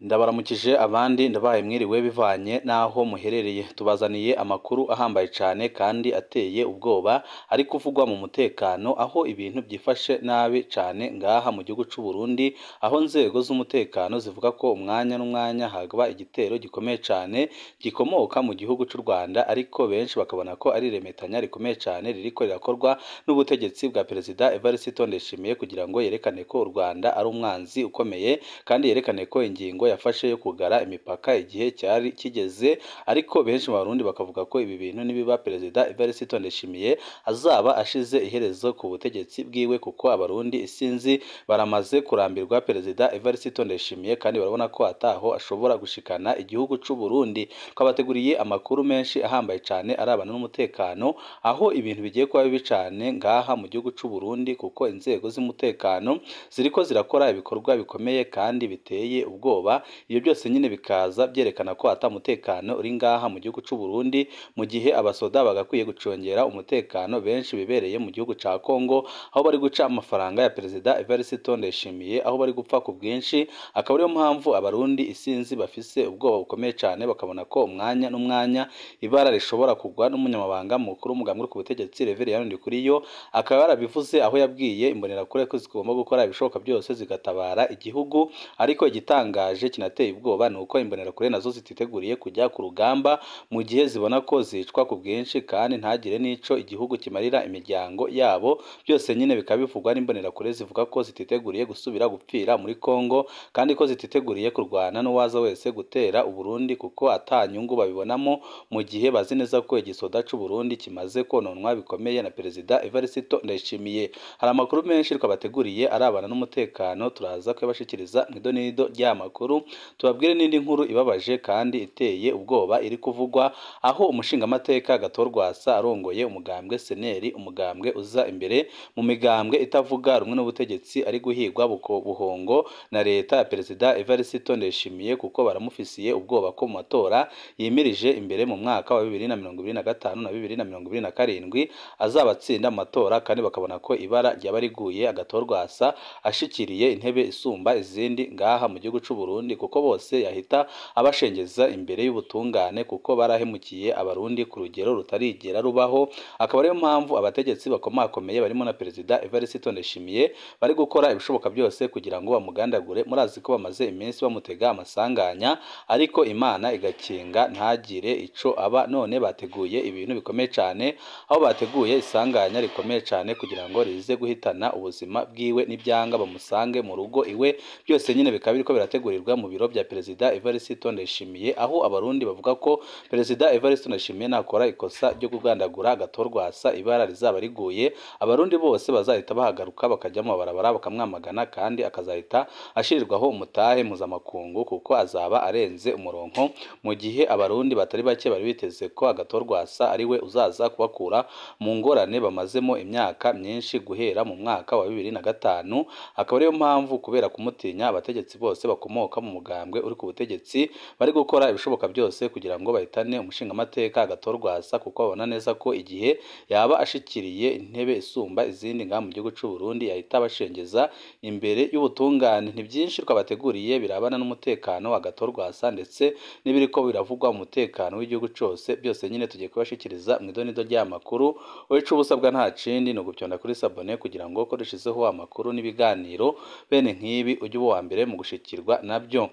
Ndabaramukije abandi ndabahaye mwiriwe bivanye n'aho muherereye, tubazaniye amakuru ahambaye cane kandi ateye ubwoba ari kuvugwa mu mutekano, aho ibintu byifashe nabi cane ngaha mu gihugu c'u Burundi, aho nzego z'umutekano zivuga ko umwanya n'umwanya hagaba igitero gikomeye cane gikomoka mu gihugu c'u Rwanda, ariko benshi bakabona ko ari iremetanya rikomeye cane ririko rirakorwa n'ubutegetsi bwa Perezida Evariste Ndayishimiye kugira ngo yerekane ko u Rwanda ari umwanzi ukomeye, kandi yerekane ko ingingo yafashe yo kugara imipaka igihe cyari kigeze. Ariko benshi mu Barundi bakavuga ko ibi bintu nibiba Perezida Evariste Ndayishimiye azaba ashize iherezo ku butegetsi bwiwe, kuko Abarundi isinzi baramaze kurambirwa Perezida Evariste Ndayishimiye kandi barabona ko ataho ashobora gushikana igihugu c'u Burundi. Twabateguriye amakuru menshi ahambaye cane arabana n'umutekano, aho ibintu bigiye kuba bibi cane ngaha mu gihugu c'u Burundi, kuko inzego z'umutekano ziriko zirakora ibikorwa bikomeye kandi biteye ubwoba. Iyo byose nyine bikaza byerekana ko ata mutekano uri ngaha mu gihugu c'u Burundi, mu gihe abasoda bagakwiye gucungera umutekano benshi bibereye mu gihugu ca Kongo, aho bari guca amafaranga ya Perezida Evariste Ndayishimiye, aho bari gupfa ku bwinshi. Akaba ariyo mpamvu Abarundi isinzi bafise ubwoba bukomeye cane, bakabona ko umwanya n'umwanya ibara rishobora kugwa. N'umunyamabanga mukuru w'umugambwe uri ku butegetsi Reverien Ndikuriyo akaba yarabivuze, aho yabwiye imbonerakure ko zigomba gukora ibishoboka byose zigatabara igihugu. Ariko igitangaje kinateye ubwoba ni uko imbonerakure nazo zititeguriye kujya ku rugamba mu gihe zibona ko zicwa ku bwinshi kandi ntagire n'ico igihugu kimarira imiryango yabo. Byose nyine bikaba bivugwa n'imbonerakure zivuga ko zititeguriye gusubira gupfira muri Kongo, kandi ko zititeguriye kurwana n'uwaza wese gutera Uburundi, kuko ata nyungu babibonamo, mu gihe bazi neza ko igisoda c'u Burundi kimaze kononwa bikomeye na Perezida Evariste Ndayishimiye. Hari amakuru menshi twabateguriye arabana n'umutekano, turaza kuyabashikiriza mw'idonido ry'amakuru, tubabwire n'indi nkuru ibabaje kandi iteye ubwoba iri kuvugwa, aho umushingamateka Gatorwasa arongoye umugambwe Seneri, umugambwe uza imbere mu migambwe itavuga rumwe n'ubutegetsi, ari guhigwa buhongo na leta ya Perezida Evariste Ndayishimiye, kuko baramufisiye ubwoba ko mu matora yimirije imbere mu mwaka wa 2025 na 2027 azabatsinda amatora, kandi bakabona ko ibara ryaba riguye Agatorwasa ashikiriye intebe isumba izindi ngaha mu gihugu c'u Burundi, kuko bose yahita abashengeza imbere y'ubutungane, kuko barahemukiye Abarundi ku rugero rutarigera rubaho. Akaba ariyo mpamvu abategetsi bakomakomeye barimo na Perezida Evariste Ndayishimiye bari gukora ibishoboka byose kugira ngo bamugandagure. Murazi ko bamaze iminsi bamutega amasanganya, ariko Imana igakinga ntagire ico aba. None bateguye ibintu bikomeye cane, aho bateguye isanganya rikomeye cane kugira ngo rize guhitana ubuzima bwiwe, n'ibyanga bamusange mu rugo iwe. Byose nyine bikaba biriko birategurirwa mu biro bya Perezida Evariste Ndayishimiye, aho Abarundi bavuga ko Perezida Evariste Ndayishimiye nakora ikosa ryo kugandagura Agatorwasa ibara rizaba riguye, Abarundi bose bazahita bahagaruka bakajya mu mabarabara bakamwamagana, kandi akazahita ashirirwaho umutahe mpuzamakungu, kuko azaba arenze umurongo, mu gihe Abarundi batari bake bari biteze ko Agatorwasa ari we uzaza kubakura mu ngorane bamazemo imyaka myinshi guhera mu mwaka wa 2005. Akaba ariyo mpamvu kubera kumutinya abategetsi bose bakomoka mu mugambwe uri ku butegetsi bari gukora ibishoboka byose kugira ngo bahitane umushingamateka Agatorwasa, kuko babona neza ko igihe yaba ashikiriye intebe isumba izindi ngaha mu gihugu c'u Burundi yahita abashengeza imbere y'ubutungane. Ni byinshi twabateguriye birabana n'umutekano Agatorwasa ndetse n'ibiriko biravugwa mu mutekano w'igihugu cose. Byose nyine tugiye kubashikiriza mw'idonido ry'amakuru. Ico ubusabwa nta kindi ni uguvyonda kuri sabone kugira ngo ko dushizeho amakuru n'ibiganiro bene nk'ibi ujye uba uwa mbere mu gushikirwa nabyo.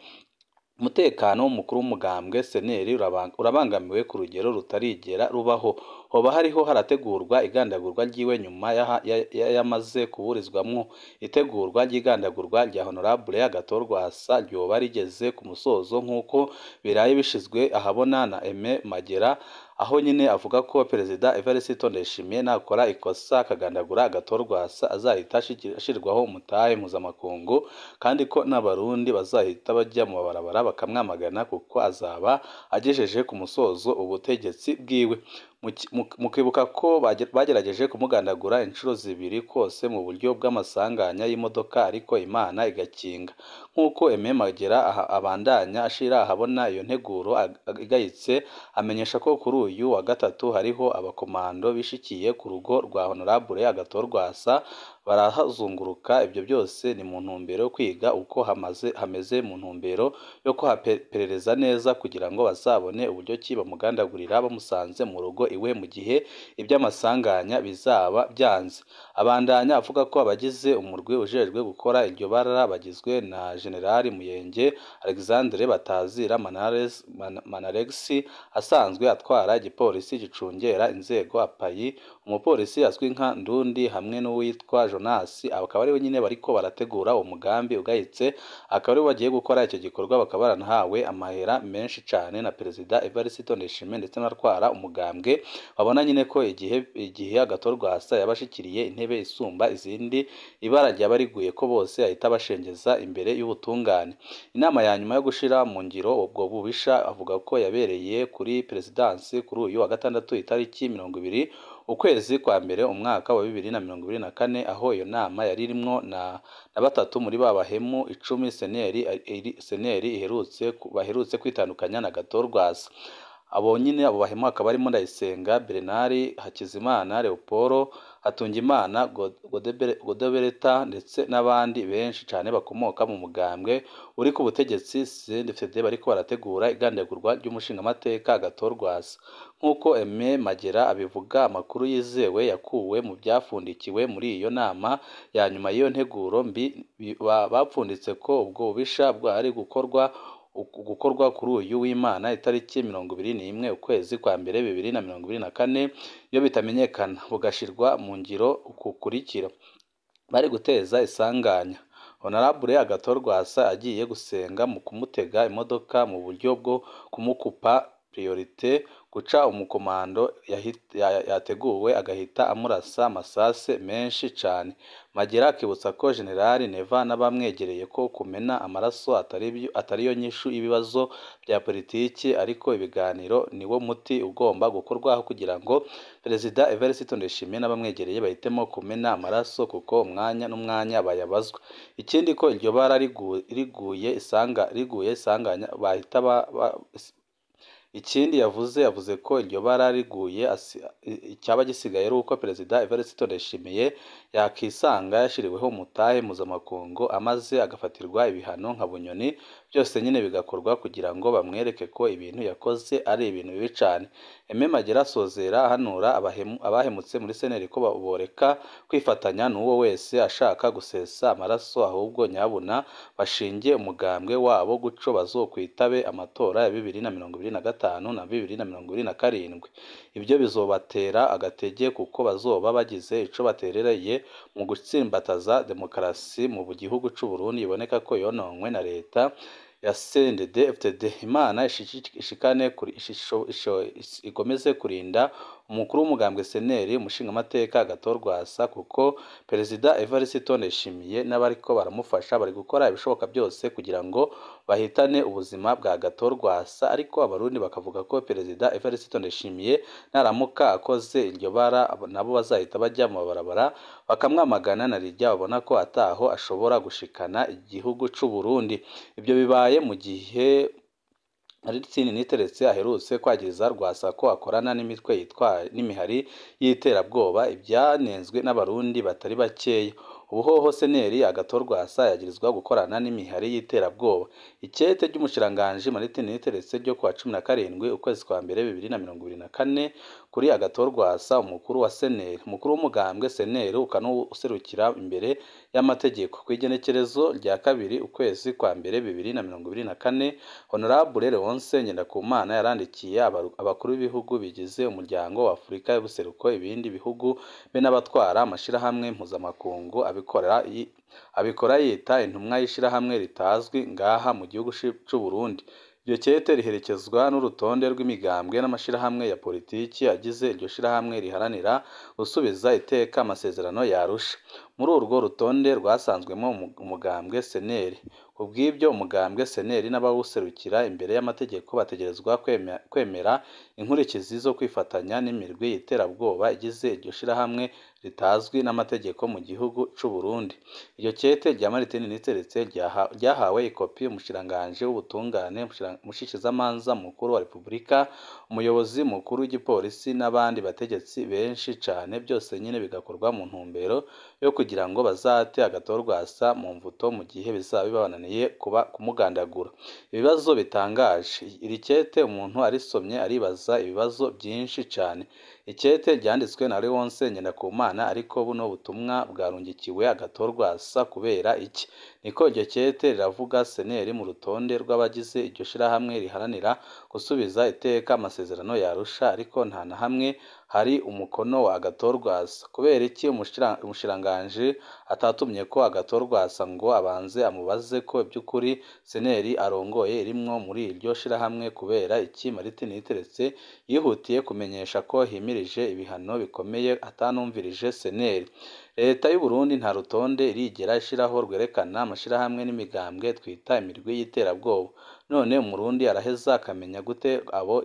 Umutekano w'umukuru w'umugambwe Seneri urabangamiwe ku rugero rutarigera rubaho. Hoba hariho harategurwa igandagurwa ryiwe nyuma yamaze kuburizwamwo. Itegurwa ry'igandagurwa rya Honorable Agatorwasa ryoba rigeze ku musozo, nk'uko biraye bishizwe ahabona na Aime Magera, aho nyine avuga ko Perezida Evariste Ndayishimiye nakora ikosa akagandagura Agatorwasa azahita ashirwaho umutahe mpuzamakungu, kandi ko n'Abarundi bazahita bajya mu mabarabara bakamwamagana, kuko azaba agejeje ku musozo ubutegetsi bwiwe. Mukibuka ko bagerageje kumugandagura inshuro zibiri kose mu buryo bw'amasanganya y'imodoka, ariko Imana igakinga. Nk'uko Aime Magera abandanya ashira ahabona iyo nteguro igayitse, amenyesha ko kuri uyu wa gatatu hariho abakomando bishikiye ku rugo rwa Honorable Agatorwasa. barahazunguruka. Ibyo byose ni mu ntumbero yo kwiga uko hameze, mu ntumbero yo kuhaperereza neza kugira ngo bazabone uburyo ki bamugandagurira bamusanze mu rugo iwe mu gihe iby'amasanganya bizaba byanze. Abandanya avuga ko abagize umurwi ujejwe gukora iryo bara bagizwe na General Muyenge Alexandre Batazira Manarex asanzwe atwara igipolisi gicungera inzego apayi, umupolisi azwi nka Ndundi hamwe n'uwitwa Jonas, akaba ari we nyine bariko barategura uwo mugambi ugayitse, akaba aribo bagiye gukora icyo gikorwa, bakaba baranahawe amahera menshi cane na Perezida Evariste Ndayishimiye ndetse n'abatwara umugambwe. Babona nyine ko igihe Agathon Rwasa yabashikiriye intebe isumba izindi, ibara ryaba riguye ko bose ahita abashengeza imbere y'ubutungane. Inama ya nyuma yo gushira mu ngiro ubwo bubisha avuga ko yabereye kuri Perezidansi kuri uyu wa gatandatu itariki 20 ukwezi kwa mbere umwaka wa 2024, aho iyo nama yari irimwo na batatu muri ba bahemu 10 seneri baherutse kwitandukanya na Agathon Rwasa. Abo nyine abo bahemu akaba arimo Ndayisenga Bernard, Hakizimana Leopold, Hatungimana Godebereta ndetse n'abandi benshi cyane bakomoka mu mugambwe uri ku butegetsi CNDD-FDD bariko barategura igandagurwa ry'umushingamateka Agathon Rwasa. Nk'uko Aime Magera abivuga, amakuru yizewe yakuwe mu byafundikiwe muri iyo nama ya nyuma y'iyo nteguro mbi, bapfunditse ko ubwo bubisha bwari gukorwa kuri uyu w'Imana itariki 21 ukwezi kwa mbere 2024, iyo bitamenyekana bugashirwa mu ngiro kukurikira bari guteza isanganya. Honorable Agathon Rwasa agiye gusenga mu kumutega imodoka mu buryo bwo kumukupa priorite, guca umukomando yateguwe agahita amurasa amasase menshi cane. Magera akibutsa ko General Neva n'abamwegereye ko kumena amaraso atariyo nyishu y'ibibazo bya politiki, ariko ibiganiro niwo muti ugomba gukorwaho kugira ngo Perezida Evariste Ndayishimiye n'abamwegereye bahitemo kumena amaraso kuko umwanya n'umwanya bayabazwa. Ikindi ko iryo bara riguye isanganya bahita Ikindi yavuze ko iryo bara riguye icyaba gisigaye ari uko Perezida Evariste Ndayishimiye yakisanga yashiriweho umutahe mpuzamakungu amaze agafatirwa ibihano nka Bunyoni, byose nyine bigakorwa kugira ngo bamwereke ko ibintu yakoze ari ibintu bibi cane. Aime Magera asozera ahanura abahemutse muri seneri ko boreka kwifatanya n'uwo wese ashaka gusesa amaraso, ahubwo nyabuna bashinge umugambwe wabo guco bazokwitabe amatora ya 2025 na 2027. Ibyo bizobatera agatege kuko bazoba bagize ico baterereye mu gutsimbataza demokarasi mu gihugu c'u Burundi iboneka ko yononwe na leta ya CNDD-FDD. Imana ishikane ikomeze kurinda umukuru w'umugambwe seneri umushingamateka Agathon Rwasa, kuko Perezida Evariste Ndayishimiye n'abariko baramufasha bari gukora ibishoboka byose kugira ngo bahitane ubuzima bwa Agathon Rwasa, ariko abarundi bakavuga ko Perezida Evariste Ndayishimiye naramuka akoze iryo bara nabo bazahita bajya mu mabarabara bakamwamagana na rijya babona ko ataho ashobora gushikana igihugu c'u Burundi. Ibyo bibaye mu gihe Martin Niteretse aherutse kwagiriza Rwasa ko akorana n'imitwe yitwa n'imihari y'iterabwoba, ibyanenzwe n'abarundi batari bakeya. Ubuhoho seneri Agathon Rwasa yagirizwa gukorana n'imihari y'iterabwoba. Ikete ry'umushikiranganji Martin Niteretse ryo kuwa 17 ukwezi kwa mbere 2024 kuri Agathon Rwasa, umukuru wa seneri, umukuru w'umugambwe seneri ukanuserukira imbere y'amategeko, ku igenekerezo rya 2 ukwezi kwa mbere 2024, Honorable Leonce Ngendakumana yarandikiye abakuru b'ibihugu bigize umuryango wa Afurika y'Ubuseruko, ibindi bihugu be n'abatwara amashirahamwe mpuzamakungu abikora yita intumwa y'ishirahamwe ritazwi ngaha mu gihugu c'u Burundi. Iryo kete riherekezwa n'urutonde rw'imigambwe n'amashirahamwe ya politiki agize iryo shirahamwe riharanira gusubiza iteka amasezerano ya Arusha. Muri urwo rutonde rwasanzwemo umugambwe seneri. Kubw'ibyo umugambwe seneri n'abawuserukira imbere y'amategeko bategerezwa kwemera inkurikizi zo kwifatanya n'imirwi y'iterabwoba igize iryo shirahamwe ritazwi n'amategeko mu gihugu c'u Burundi. Iryo kete rya Martin Niteretse ryahawe ikopi umushikiranganji w'ubutungane, umushikizamanza mukuru wa Repubulika, umuyobozi mukuru w'igipolisi n'abandi bategetsi benshi cane, byose nyine bigakorwa mu ntumbero yo kugira kugira ngo bazate Agathon Rwasa mu mvuto mu gihe bizaba bibananiye kuba kumugandagura. Ibibazo bitangaje. Iri kete umuntu arisomye aribaza ibibazo byinshi cane. Ikete ryanditswe na Leonce Ngendakumana, ariko buno butumwa bwarungikiwe Agathon Rwasa kubera iki? Niko iryo kete riravuga seneri mu rutonde rw'abagize iryo shirahamwe riharanira gusubiza iteka amasezerano ya Arusha, ariko nta na hamwe hari umukono wa Agathon Rwasa. Kubera iki umushikiranganji atatumye ko Agathon Rwasa ngo abanze amubaze ko iby'ukuri seneri arongoye irimwo muri iryo shirahamwe? Kubera iki Martin Niteretse yihutiye kumenyesha ko himirije ibihano bikomeye atanumvirije seneri? Leta y'u Burundi nta rutonde irigera ishiraho rwerekana amashirahamwe n'imigambwe twita imirwi y'iterabwoba. None umurundi araheza akamenya gute abo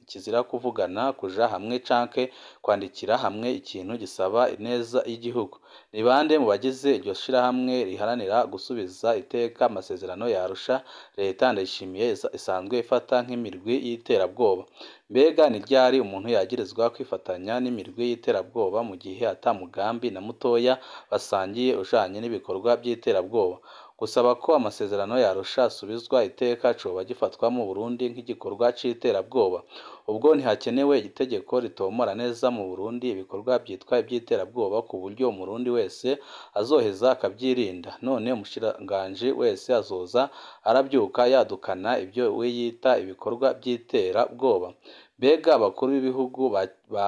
kizira kuvugana, kuja hamwe canke kwandikira hamwe ikintu gisaba ineza y'igihugu? Ni bande mu bagize iryo shirahamwe riharanira gusubiza iteka amasezerano ya Arusha leta Ndayishimiye isanzwe ifata nk'imirwi y'iterabwoba? Mbega ni ryari umuntu yagirizwa kwifatanya n'imirwi y'iterabwoba mu gihe ata mugambi na mutoya basangiye ujanye n'ibikorwa by'iterabwoba? Gusaba ko amasezerano ya Arusha asubizwa iteka coba gifatwa mu Burundi nk'igikorwa c'iterabwoba? Ubwo ntihakenewe itegeko ritomora neza mu Burundi ibikorwa byitwa iby'iterabwoba ku buryo umurundi wese azoheza akabyirinda? None umushikiranganji wese azoza arabyuka yadukana ibyo we yita ibikorwa by'iterabwoba? Mbega abakuru b'ibihugu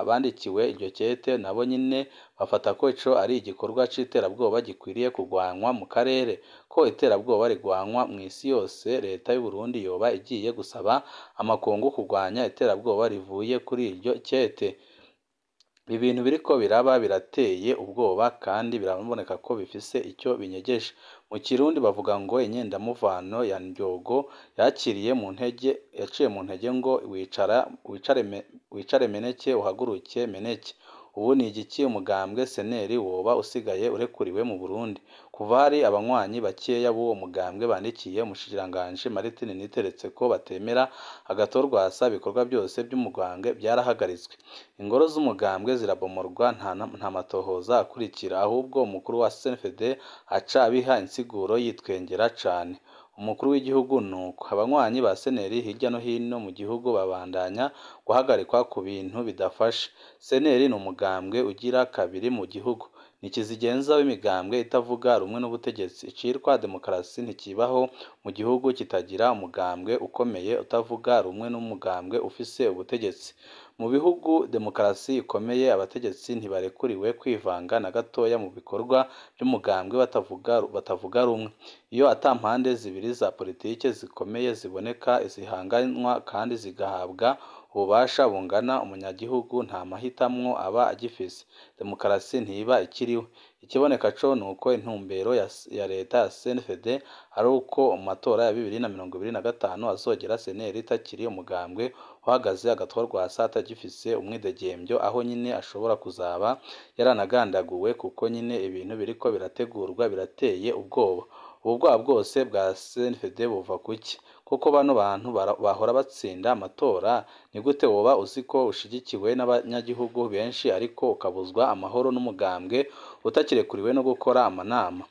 bandikiwe iryo kete nabo nyine bafata ko ico ari igikorwa c'iterabwoba gikwiriye kurwanywa mu karere? Ko iterabwoba rigwanywa mw'isi yose, leta y'u Burundi yoba igiye gusaba amakungu kurwanya iterabwoba rivuye kuri iryo kete? Ibi bintu biriko biraba birateye ubwoba kandi biraboneka ko bifise icyo binyegeje. Mu Kirundi bavuga ngo inyendamuvano ya Ndyogo yakiriye mu ntege, yaciye mu ntege ngo wicara wicare meneke uhaguruke meneke. Ubu ni igiki umugambwe seneri woba usigaye urekuriwe mu Burundi? Kuva hari abanywanyi bakeya b'uwo mugambwe bandikiye umushikiranganji Martin Niteretse ko batemera Agathon Rwasa, ibikorwa byose by'umugambwe byarahagaritswe. Ingoro z'umugambwe zirabomorwa nta matohoza akurikira, ahubwo umukuru wa CNFD aca abiha insiguro yitwengera cane. Umukuru w'igihugu nuko abanywanyi ba seneri hirya no hino mu gihugu babandanya guhagarikwa ku bintu bidafashe. Seneri ni umugambwe ugira kabiri mu gihugu, ni kizigenza w'imigambwe itavuga rumwe n'ubutegetsi. Icitwa demokarasi ntikibaho mu gihugu kitagira umugambwe ukomeye utavuga rumwe n'umugambwe ufise ubutegetsi. Mu bihugu demokarasi ikomeye, abategetsi ntibarekuriwe kwivanga na gatoya mu bikorwa by'umugambwe batavuga rumwe. Iyo ata mpande zibiri za politike zikomeye ziboneka zihanganwa kandi zigahabwa ububasha bungana, umunyagihugu nta mahitamwo aba agifise. Demokarasi ntiba ikiriho. Ikiboneka co nuko intumbero ya leta ya CNFD ari uko mu matora ya 2025 azogera seneri itakiri umugambwe uhagaze, Agathon Rwasa atagifise umwidegembyo, aho nyine ashobora kuzaba yaranagandaguwe, kuko nyine ibintu biriko birategurwa birateye ubwoba. Ubu bwoba bwose bwa CNFD buva kuki? Kuko bano bantu bahora batsinda amatora, ni gute woba uzi ko ushigikiwe n'abanyagihugu benshi ariko ukabuzwa amahoro n'umugambwe utakirekuriwe no gukora amanama?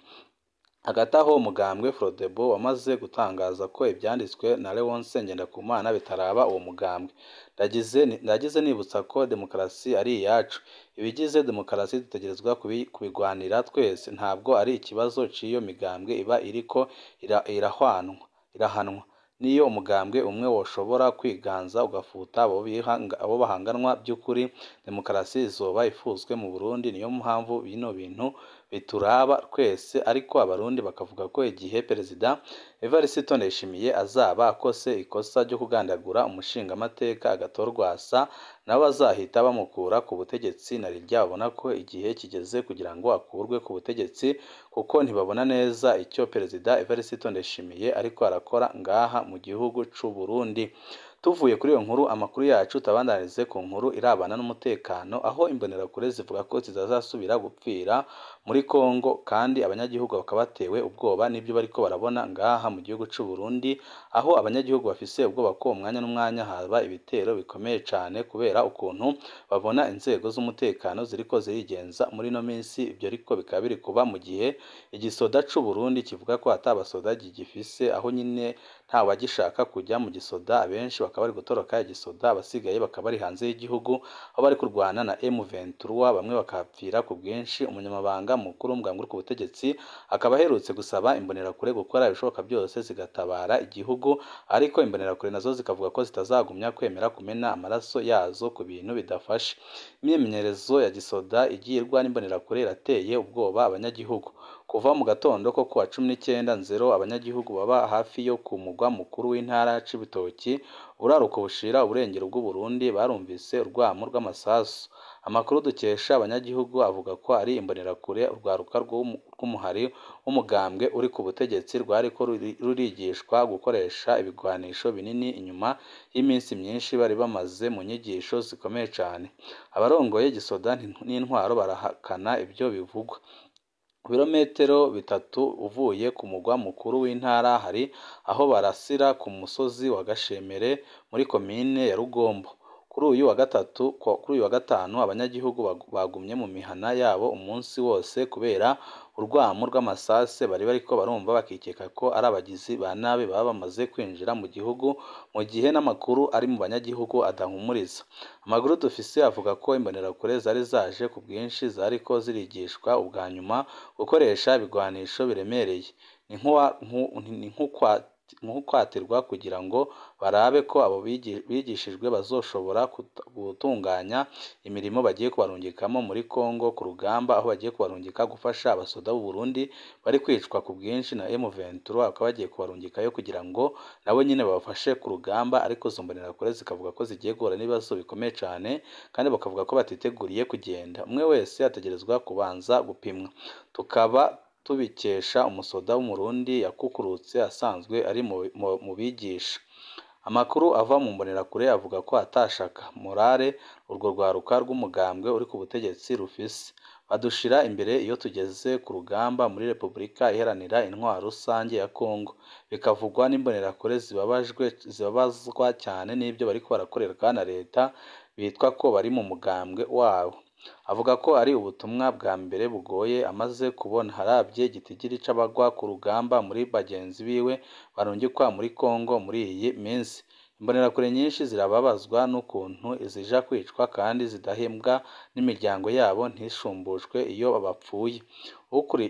Hagati aho umugambwe Frodebo wamaze gutangaza ko ibyanditswe na Leonce Ngendakumana bitaraba uwo mugambwe. Ndagize nibutsa ko demokarasi ari iyacu. Ibigize demokarasi dutegerezwa kubigwanira twese, ntabwo ari ikibazo c'iyo migambwe iba iriko irahanwa. Niyo umugambwe umwe woshobora kwiganza ugafuta abo bahanganwa by'ukuri, demokarasi izoba ifuzwe mu Burundi. Niyo mpamvu bino bintu bituraba twese. Ariko abarundi bakavuga ko igihe Perezida Evariste Ndayishimiye azaba akose ikosa ryo kugandagura umushingamateka Agathon Rwasa, nabo bazahita bamukura ku butegetsi. Na rirya babona ko igihe kigeze kugira ngo akurwe ku butegetsi, kuko ntibabona neza icyo Perezida Evariste Ndayishimiye ariko arakora ngaha mu gihugu c'u Burundi. Tuvuye kuri iyo nkuru, amakuru yacu tabandanize ku nkuru irabana n'umutekano, aho imbonerakure zivuga ko zitazasubira gupfira muri Kongo, kandi abanyagihugu bakaba batewe ubwoba n'ibyo bariko barabona ngaha mu gihugu c'u Burundi, aho abanyagihugu bafise ubwoba ko umwanya n'umwanya haba ibitero bikomeye cane kubera ukuntu babona inzego z'umutekano ziriko zirigenza muri ino minsi. Ibyo ariko bikaba biri kuba mu gihe igisoda c'u Burundi kivuga ko ata basoda gifise, aho nyine nta wagishaka kujya mu gisoda, abenshi bakaba bari gutoroka igisoda, abasigaye bakaba bari hanze y'igihugu aho bari kurwana na M23, bamwe bakahapfira ku bwinshi. Umunyamabanga mukuru w'umugambwe uri ku butegetsi akaba aherutse gusaba imbonerakure gukora ibishoboka byose zigatabara igihugu, ariko imbonerakure nazo zikavuga ko zitazagumya kwemera kumena amaraso yazo ku bintu bidafashe. Imyimenyerezo ya gisoda igirwa n'imbonerakure irateye ubwoba abanyagihugu. Kuva mu gatondo ko kuwa 19 Nzero, abanyagihugu baba hafi yo ku mugwa mukuru w'intara ya Cibitoki, buraruko bushira uburengero bw'u Burundi, barumvise urwamo rw'amasasu. Amakuru dukesha abanyagihugu avuga ko ari imbonerakure, urwaruka rw'umuhari w'umugambwe uri ku butegetsi, rwariko rurigishwa gukoresha ibigwanisho binini inyuma y'iminsi myinshi bari bamaze mu nyigisho zikomeye cane. Abarongoye igisoda n'intwaro barahakana ibyo bivugwa. Ku birometero 3 uvuye ku mugwa mukuru w'intara hari aho barasira ku musozi wa Gashemere muri komine ya Rugombo. Kuri uyu wa gatatu, kuri uyu wa gatanu, abanyagihugu bagumye mu mihana yabo umunsi wose kubera urwamo rw'amasase bari bariko barumva, bakikeka ko ari abagizi ba nabi baba bamaze kwinjira mu gihugu, mu gihe n'amakuru ari mu banyagihugu adahumuriza. Amakuru dufise avuga ko imbonerakure zari zaje ku bwinshi zariko zirigishwa ubwa nyuma gukoresha ibigwanisho biremereye. Ni nk'ukwatirwa kugira ngo barabe ko abo bigishijwe bazoshobora gutunganya imirimo bagiye kubarungikamo muri Kongo ku rugamba, aho bagiye kubarungika gufasha abasoda b'u Burundi bari kwicwa ku bwinshi na M23, bakaba bagiye kubarungikayo kugira ngo nabo nyine babafashe ku rugamba. Ariko izo mbonerakure zikavuga ko zigiye guhura n'ibibazo bikomeye cane, kandi bakavuga ko batiteguriye kugenda. Umwe wese ategerezwa kubanza gupimwa. Tukaba tubikesha umusoda w'Umurundi yakukurutse asanzwe ari mu bigisha. Amakuru ava mu mbonerakure avuga ko atashaka morale urwo rwaruka rw'umugambwe uri ku butegetsi rufise. Badushira imbere iyo tugeze ku rugamba muri Repubulika Iharanira Intwaro Rusange ya Kongo. Bikavugwa n'imbonerakure zibabazwa cyane n'ibyo bariko barakorerwa na leta bitwa ko bari mu mugambwe wabo. Avuga ko ari ubutumwa bwa mbere bugoye amaze kubona, haravye igitigiri c'abagwa ku rugamba muri bagenzi biwe barungikwa muri Kongo muri iyi minsi. Imbonerakure nyinshi zirababazwa n'ukuntu zija kwicwa kandi zidahembwa n'imiryango yabo ntishumbushwe iyo bapfuye.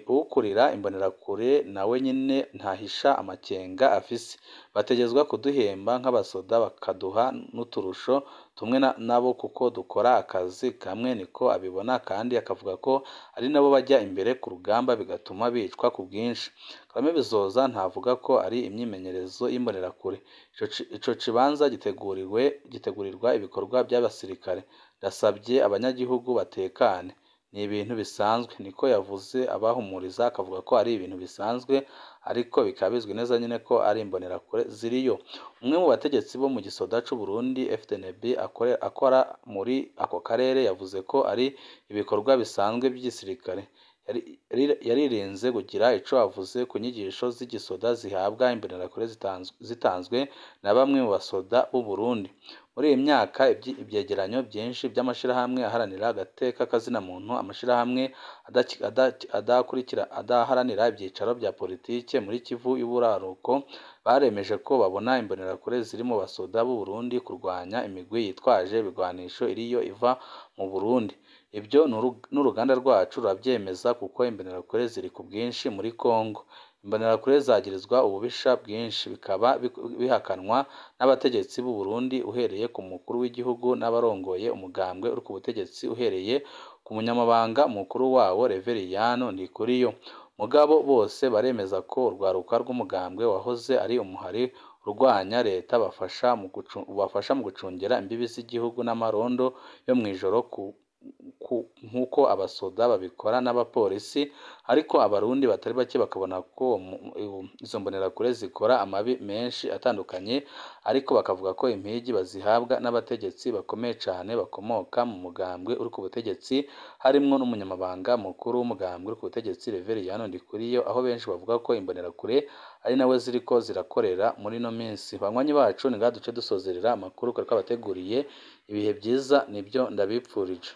Ukurira imbonerakure nawe nyine ntahisha amakenga afise. Bategerezwa kuduhemba nk'abasoda bakaduha n'uturusho tumwe nabo kuko dukora akazi kamwe, niko abibona, kandi akavuga ko ari nabo bajya imbere ku rugamba bigatuma bicwa ku bwinshi. Kagame Bizoza ntavuga ko ari imyimenyerezo y'imbonerakure. Ico kibanza gitegurirwa ibikorwa by'abasirikare. Ndasabye abanyagihugu batekane. Ni ibintu bisanzwe, niko yavuze abahumuriza, akavuga ko ari ibintu bisanzwe, ariko bikaba bizwi neza nyine ko ari imbonerakure ziriyo. Umwe mu bategetsi bo mu gisoda c'u Burundi FDNB akora muri ako karere yavuze ko ari ibikorwa bisanzwe by'igisirikare. Yaririnze kugira ico avuze ku nyigisho z'igisoda zihabwa imbonerakure zitanzwe na bamwe mu basoda b'u Burundi. Muri iyi myaka ibyegeranyo byinshi by'amashirahamwe aharanira agateka kazina muntu, amashirahamwe adaharanira ibyicaro bya politike muri Kivu y'Uburaruko, baremeje ko babona imbonerakure ziri mu basoda b'u Burundi kurwanya imigwi yitwaje ibigwanisho iriyo iva mu Burundi. Ibyo n'uruganda rwacu rurabyemeza kuko imbonerakure ziri ku bwinshi muri Kongo. Imbonerakure zagirizwa ububisha bwinshi, bikaba bihakanwa n'abategetsi b'u Burundi uhereye ku mukuru w'igihugu n'abarongoye umugambwe uri ku butegetsi uhereye ku munyamabanga mukuru wawo Reveriyano Ndikuriyo. Mugabo bose baremeza ko urwaruka rw'umugambwe wahoze ari umuhari urwanya leta bafasha mu gucungera imbibi z'igihugu n'amarondo yo mw'ijoro nk'uko abasoda babikora n'abapolisi, ariko abarundi batari bake bakabona ko izo mbonerakure zikora amabi menshi atandukanye, ariko bakavuga ko impigi bazihabwa n'abategetsi bakomeye cane bakomoka mu mugambwe uri ku butegetsi, harimwo n'umunyamabanga mukuru w'umugambwe uri ku butegetsi Reveriyano Ndikuriyo, aho benshi bavuga ko imbonerakure ari nawe ziriko zirakorera muri ino minsi. Banywanyi bacu, ni ngaha duce dusozerera amakuru twari twabateguriye. Ibihe vyiza nivyo ndabipfurije.